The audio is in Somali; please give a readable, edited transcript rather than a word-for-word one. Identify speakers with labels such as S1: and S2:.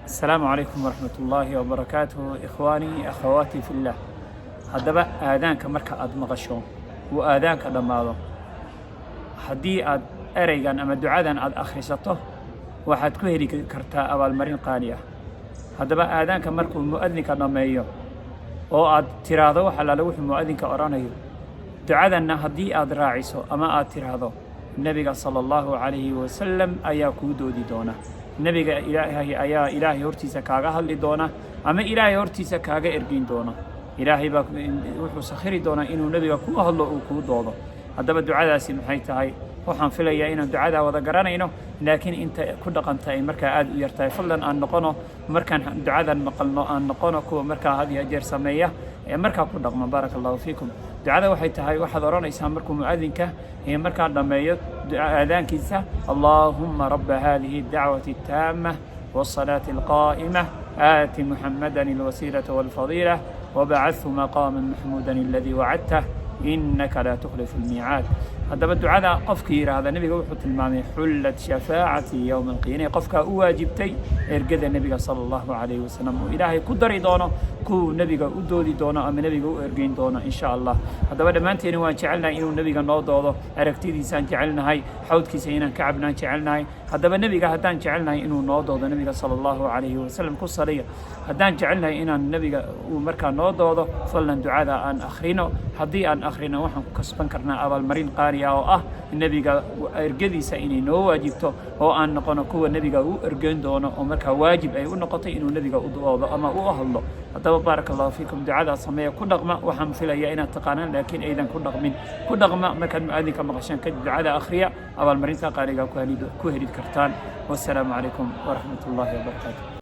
S1: Asalaamu calaykum waraxmat ullaahi wabarakaatuhu, ikhwaanii, akhawaatii fillah. Haddaba aadaanka marka aad maqasho uu aadaanka dhammaado, haddii aad ereygan ama ducadan aad akhrisato, waxaad ku heli kartaa abaalmarin qaali ah. Haddaba aadaanka markuu mu'adinka dhammeeyo oo aad tiraahdo wax allaale wuxuu mu'adinka odhanayo, ducadanna haddii aad raaciso ama aad tiraahdo, Nebiga sala Allahu calayhi wasalam ayaa kuu doodi doona. Nebiga Ilaahay ayaa Ilaahay hortiisa kaaga hadli doona ama Ilaahay hortiisa kaaga ergeyn doona. Ilaahay baa wuxuu sakhiri doonaa inuu Nebiga kuu hadlo, uu kuu doodo. Haddaba ducadaasi maxay tahay? Waxaan filayaa inaan ducadaa wada garanayno, laakiin inta ku dhaqanta ay markaa aad u yartahay. Fadlan aan noqono, markaan ducadan maqalno, aan noqono kuwa markaa had iyo jeer sameeya ee markaa ku dhaqma. Baaraka Allahu fiikum. Ducada waxay tahay, waxaad odhanaysaa markuu mu'adinka ee markaa dhammeeyo aadaankiisa: "Allaahumma rabba hadihi dacwati الtaama والصلاة القائمة، آت محمدا الوسيلة والفضيلة، وابعثه مقاما محمودا الذي وعدته، إنك لا تخلف الميعاد." Haddaba ducada qofkii yidhaahda, Nebiga wuxuu tilmaamay xullat shafaacatii yowma alqiyaama, inay qofkaa u waajibtay ergada Nebiga sala Allahu calayhi wasalam, uu Ilaahay ku dari doono kuwuu Nebiga u doodi doono ama Nebiga u ergeyn doono, insha Allah. Haddaba dhammaanteeni waan jecelnahay inuu Nebiga noo doodo, aragtidiisaan jecelnahay, xawdkiisa inaan ka cabnaan jecelnahay. Haddaba Nebiga haddaan jecelnahay inuu noo doodo, Nebiga sala Allahu calayhi wasalam ku saliya. Haddaan jecelnahay inaan Nebiga uu markaa noo doodo, fadlan ducada aan akhrino. Haddii aan akhrino, waxaan ku kasban karnaa abaalmarin qaali ah oo ah Nebiga ergadiisa inay noo waajibto oo aan noqono kuwa Nebiga u ergeyn doono, oo markaa waajib ay u noqotay inuu Nebiga u doodo ama u hadlo. Haddaba baaraka Allahu fiikum, ducadaa sameeya, ku dhaqma. Waxaan filayaa inaad taqaanaan, laakiin aydan ku dhaqmin. Ku dhaqma. Markaad mu'adinka maqashaan kadib, ducada akhriya, abaalmarinta qaaligaa ku heli kartaan. Wassalaamu calaykum waraxmat ullaahi wabarakaatu.